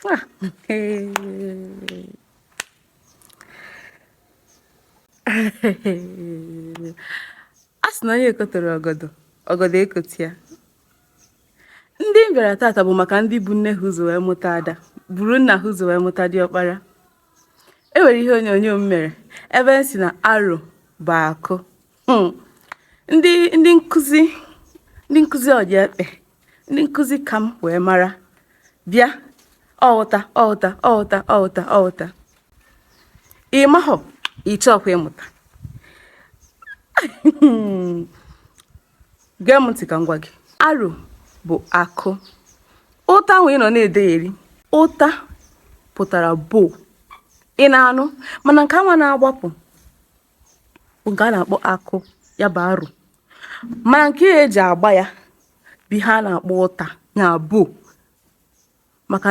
Ah, a sị na onye ekotoro ọgọdọ, ọgọdọ ekote ya. Ndị m bịara tata bụ maka ndị bu nne ha ụzọ wee mụta ada, buru nna ha ụzọ wee mụta diọkpara. E nwere ihe onyonyo m mere ebe m sị na aro bụ akụ. Ndị ndị nkụzi ndị nkụzi ọdịekpe ndị nkụzi ka m wee mara bịa ọghọta ọghọta ọghọta ọghọta ọghọta ị mahọ ị chọọkwa ịmụta. Gee m ntị ka m gwa gị, aro bụ akụ. Ụta ahụ ị nọ na-edegheri, ụta pụtara bow, ị na-anụ? Mana nke anwa na-agbapụ bụ nke a na-akpọ akụ, ya bụ arrow. Mana nke eji agba ya bụ ihe a na-akpọ ụta, ya bow.